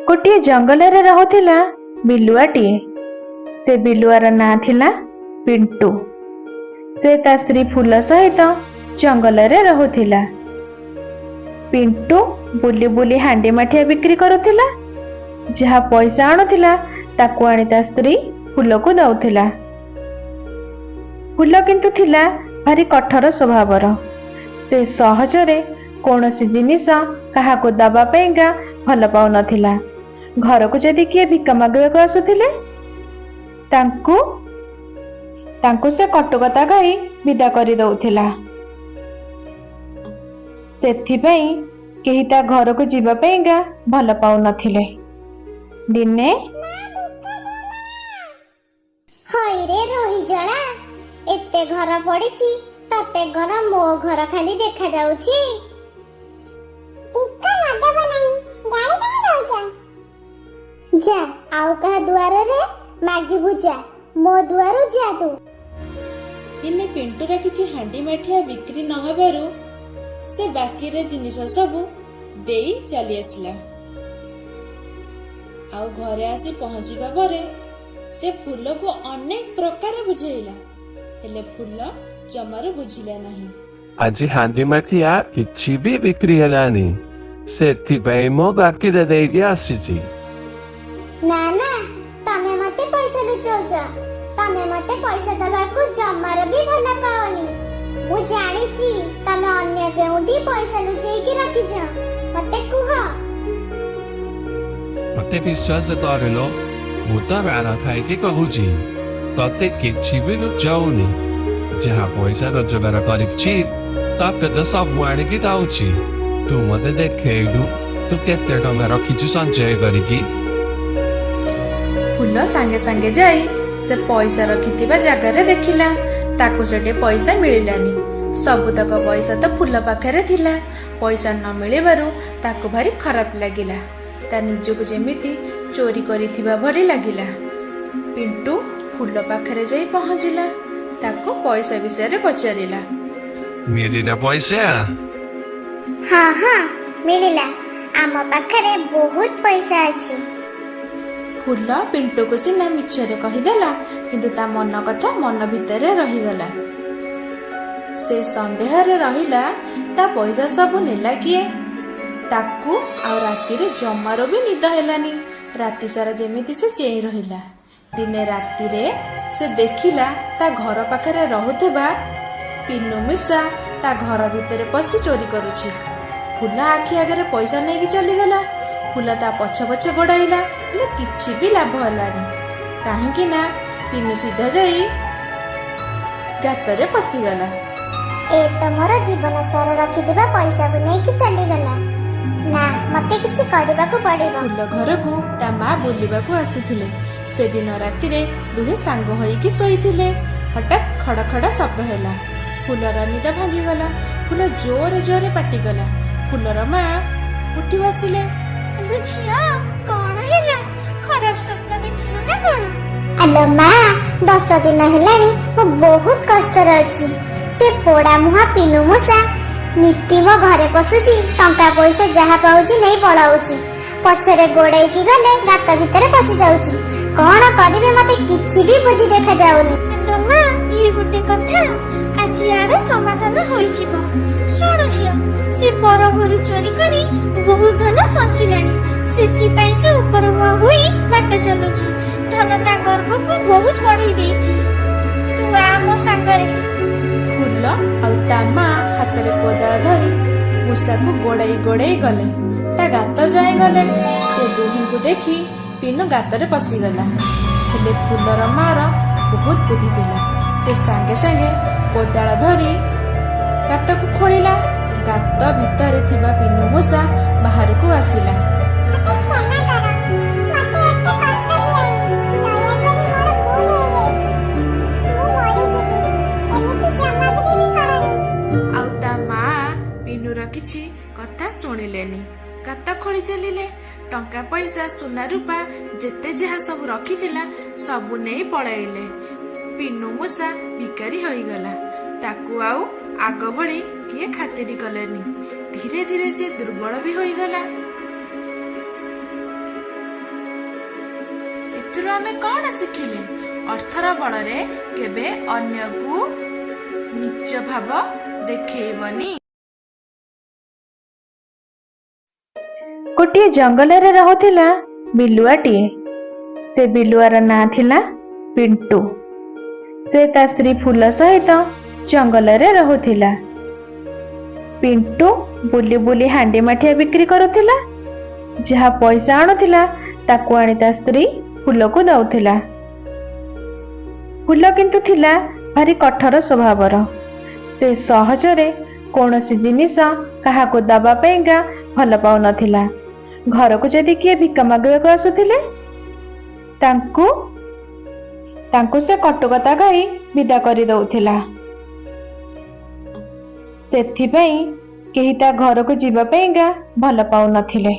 ଗୋଟିଏ ଜଙ୍ଗଲରେ ରହୁଥିଲା ବିଲୁଆଟିଏ। ସେ ବିଲୁଆର ନାଁ ଥିଲା ପିଣ୍ଟୁ। ସେ ତା ସ୍ତ୍ରୀ ଫୁଲ ସହିତ ଜଙ୍ଗଲରେ ରହୁଥିଲା। ପିଣ୍ଟୁ ବୁଲି ବୁଲି ହାଣ୍ଡି ମାଠିଆ ବିକ୍ରି କରୁଥିଲା। ଯାହା ପଇସା ଆଣୁଥିଲା, ତାକୁ ଆଣି ତା ସ୍ତ୍ରୀ ଫୁଲକୁ ଦଉଥିଲା। ଫୁଲ କିନ୍ତୁ ଥିଲା ଭାରି କଠୋର ସ୍ୱଭାବର। ସେ ସହଜରେ କୌଣସି ଜିନିଷ କାହାକୁ ଦବା ପାଇଁକା ଭଲ ପାଉନଥିଲା। ଘରକୁ ଯଦି କିଏ ଭିକ ମାଗିବାକୁ ଆସୁଥିଲେ, ତାଙ୍କୁ ତାଙ୍କୁ ସେ କଟୁକଥା କହି ବିଦା କରିଦଉଥିଲା। ସେଥିପାଇଁ କେହି ତା ଘରକୁ ଯିବା ପାଇଁକା ଭଲ ପାଉନଥିଲେ। ଦିନେ ହଇରେ ରୋହିଜଣା, ଏତେ ଘର ପଡିଛି, ତତେ କଣ ମୋ ଘର ଖାଲି ଦେଖା ଯାଉଛି? ଯା, ଆଉ କାହା ଦୁଆରରେ ମାଗିବୁ ଯା, ମୋ ଦୁଆରୁ ଯା ତୁ। ଦିନେ ପିଣ୍ଟୁର କିଛି ହାଣ୍ଡି ମାଠିଆ ବିକ୍ରି ନ ହେବାରୁ ସେ ବାକିରେ ଜିନିଷ ସବୁ ଦେଇ ଚାଲି ଆସିଲା। ଆଉ ଘରେ ଆସି ପହଞ୍ଚିବା ପରେ ସେ ଫୁଲକୁ ଅନେକ ପ୍ରକାର ବୁଝେଇଲା, ହେଲେ ଫୁଲ ଜମାରୁ ବୁଝିଲା ନାହିଁ। ଆଜି ହାଣ୍ଡି ମାଠିଆ କିଛି ବି ବିକ୍ରି ହେଲାନି, ସେଥିପାଇଁ ମୁଁ ବାକିରେ ଦେଇକି ଆସିଛି। ନା ନା, ତମେ ମତେ ପଇସା ଲୁଚଉଛ। ତମେ ମତେ ପଇସା ଦବାକୁ ଜମାରୁ ବି ଭଲ ପାଅନି। ମୁଁ ଜାଣିଛି, ତମେ ଅନ୍ୟ କେଉଁଠି ପଇସା ଲୁଚେଇକି ରଖିଛ। ମତେ କୁହ। ମତେ ବିଶ୍ୱାସ କରିଲ, ମୁଁ ତ ରାଣ ଖାଇକି କହୁଛି, ତତେ କିଛି ବି ଲୁଚାଉନି। ଯାହା ପଇସା ରୋଜଗାର କରିଛି, ତତେ ତ ସବୁ ଆଣିକି ଦଉଛି। ତୁ ମତେ ଦେଖେଇଲୁ, ତୁ କେତେ ଟଙ୍କା ରଖିଛୁ ସଞ୍ଚୟ କରିକି। ଫୁଲ ସାଙ୍ଗେ ସାଙ୍ଗେ ଯାଇ ସେ ପଇସା ରଖିଥିବା ଜାଗାରେ ଦେଖିଲା। ତାକୁ ସେଠି ପଇସା ମିଳିଲାନି। ସବୁତକ ପଇସା ତ ଫୁଲ ପାଖରେ ଥିଲା। ପଇସା ନ ମିଳିବାରୁ ତାକୁ ଭାରି ଖରାପ ଲାଗିଲା। ତା ନିଜକୁ ଯେମିତି ଚୋରି କରିଥିବା ଭଳି ଲାଗିଲା। ପିଣ୍ଟୁ ଫୁଲ ପାଖରେ ଯାଇ ପହଞ୍ଚିଲା। ତାକୁ ପଇସା ବିଷୟରେ ପଚାରିଲା। ମିଳିଲା ପଇସା? ହଁ, ମିଳିଲା। ଆମ ପାଖରେ ବହୁତ ପଇସା ଅଛି। ଫୁଲ ପିଣ୍ଟୁକୁ ସିନା ମିଛରେ କହିଦେଲା, କିନ୍ତୁ ତା ମନ କଥା ମନ ଭିତରେ ରହିଗଲା। ସେ ସନ୍ଦେହରେ ରହିଲା, ତା ପଇସା ସବୁ ନେଲା କିଏ? ତାକୁ ଆଉ ରାତିରେ ଜମାରୁ ବି ନିଦ ହେଲାନି। ରାତି ସାରା ଯେମିତି ସେ ଚେଇଁ ରହିଲା। ଦିନେ ରାତିରେ ସେ ଦେଖିଲା, ତା ଘର ପାଖରେ ରହୁଥିବା ପିନୁ ମୂଷା ତା ଘର ଭିତରେ ପଶି ଚୋରି କରୁଛି। ଫୁଲ ଆଖି ଆଗରେ ପଇସା ନେଇକି ଚାଲିଗଲା। ଫୁଲ ତା ପଛେ ପଛେ ଗୋଡ଼ାଇଲା, ହେଲେ କିଛି ବି ଲାଭ ହେଲାନି। କାହିଁକି ନା ପିନୁ ସିଧା ଯାଇ ଗାତରେ ପଶିଗଲା। ଏ ତ ମୋର ଜୀବନ ସାରା ରଖିଥିବା ପଇସାକୁ ନେଇକି ଚାଲିଗଲା। ନା, ମତେ କିଛି କରିବାକୁ ପଡିବ। ଫୁଲ ଘରକୁ ତା ମା ବୁଲିବାକୁ ଆସିଥିଲେ। ସେଦିନ ରାତିରେ ଦୁହେଁ ସାଙ୍ଗ ହୋଇକି ଶୋଇଥିଲେ। ହଠାତ୍ ଖଡ଼ ଖଡ଼ ଶବ୍ଦ ହେଲା। ଫୁଲର ନିଦ ଭାଙ୍ଗିଗଲା। ଫୁଲ ଜୋରେ ଜୋରେ ପାଟିକଲା। ଫୁଲର ମା ଉଠି ବସିଲେ। ଆଲୋ ଝିଅ, କଣ ହେଲା? ଖରାପ ସ୍ୱପ୍ନ ଦେଖିଲୁ ନା କଣ? ଆଲୋ ମା, 10 ଦିନ ହେଲାଣି ମୁଁ ବହୁତ କଷ୍ଟରେ ଅଛି। ସେ ପୋଡା ମୁହାଁ ପିନୁ ମୂଷା ନିତି ମୋ ଘରେ ପଶୁଛି, ଟଙ୍କା ପଇସା ଯାହା ପାଉଛି ନେଇ ପଳାଉଛି। ପଛରେ ଗୋଡେଇକି ଗଲେ ଗାତ ଭିତରେ ପଶି ଯାଉଛି। କଣ କରିବି, ମତେ କିଛି ବି ବୁଦ୍ଧି ଦେଖାଯାଉନି। ଆଲୋ ମା, ଇଏ ଗୋଟେ କଥା? ଆଜି ୟାର ସମାଧାନ ହୋଇଯିବ। ଶୁଣୁ ଝିଅ, ସେ ପର ଘରୁ ଚୋରି କରି ବହୁତ ଧନ ସଞ୍ଚିଲାଣି। ସେଥିପାଇଁ ସେ ଉପର ମୁହାଁ ହୋଇ ବାଟ ଚାଲୁଛି। ଧନ ତା ଗର୍ବକୁ ବହୁତ ବଢେଇ ଦେଇଛି। ତୁ ଆ ମୋ ସାଙ୍ଗରେ। ଫୁଲ ଆଉ ତା ମା ହାତରେ କୋଦାଳ ଧରି ମୂଷାକୁ ଗୋଡ଼ାଇ ଗୋଡ଼ାଇ ଗଲେ। ତା ଗାତ ଯାଏ ଗଲେ। ସେ ଦୁହିଁଙ୍କୁ ଦେଖି ପିନୁ ଗାତରେ ପଶିଗଲା। ହେଲେ ଫୁଲର ମାର ବହୁତ ବୁଦ୍ଧି ଥିଲା। ସେ ସାଙ୍ଗେ ସାଙ୍ଗେ କୋଦାଳ ଧରି ଗାତକୁ ଖୋଳିଲା। ଗାତ ଭିତରେ ଥିବା ପିନୁ ମୂଷା ବାହାରକୁ ଆସିଲା। ମତେ କ୍ଷମା କର, ମତେ ଏତେ କଷ୍ଟ ଦିଅନି। ଦୟାକରି, ମୋର ଭୁଲ ହେଇଯାଇଛି, ମୁଁ ମରିଯିବି। ଏମିତି ଜମା ବି କରନି। ଆଉ ତା ମା ପିନୁର କିଛି କଥା ଶୁଣିଲେନି। ଗାତ ଖୋଳି ଚାଲିଲେ। ଟଙ୍କା ପଇସା, ସୁନା ରୂପା ଯେତେ ଯାହା ସବୁ ରଖିଥିଲା, ସବୁ ନେଇ ପଳାଇଲେ। ପିନୁ ମୂଷା ଭିକାରୀ ହୋଇଗଲା। ତାକୁ ଆଉ ଆଗ ଭଳି କିଏ ଖାତିରି କଲେନି। ଧୀରେ ଧୀରେ ସେ ଦୁର୍ବଳ ବି ହୋଇଗଲା। ଆମେ କଣ ଶିଖିଲେ? ଅର୍ଥର ବଳରେ କେବେ ଅନ୍ୟକୁ ନିଚ ଭାବ ଦେଖେଇବନି। ଗୋଟିଏ ଜଙ୍ଗଲରେ ରହୁଥିଲା ବିଲୁଆଟିଏ। ସେ ବିଲୁଆର ନାଁ ଥିଲା ପିଣ୍ଟୁ। ସେ ତା ସ୍ତ୍ରୀ ଫୁଲ ସହିତ ଜଙ୍ଗଲରେ ରହୁଥିଲା। ପିଣ୍ଟୁ ବୁଲି ବୁଲି ହାଣ୍ଡି ମାଠିଆ ବିକ୍ରି କରୁଥିଲା। ଯାହା ପଇସା ଆଣୁଥିଲା, ତାକୁ ଆଣି ତା ସ୍ତ୍ରୀ ଫୁଲକୁ ଦଉଥିଲା। ଫୁଲ କିନ୍ତୁ ଥିଲା ଭାରି କଠୋର ସ୍ୱଭାବର। ସେ ସହଜରେ କୌଣସି ଜିନିଷ କାହାକୁ ଦବା ପାଇଁକା ଭଲ ପାଉନଥିଲା। ଘରକୁ ଯଦି କିଏ ଭିକ ମାଗିବାକୁ ଆସୁଥିଲେ, ତାଙ୍କୁ ସେ କଟୁକଥା କହି ବିଦା କରିଦଉଥିଲା। ସେଥିପାଇଁ କେହି ତା ଘରକୁ ଯିବା ପାଇଁକା ଭଲ ପାଉନଥିଲେ।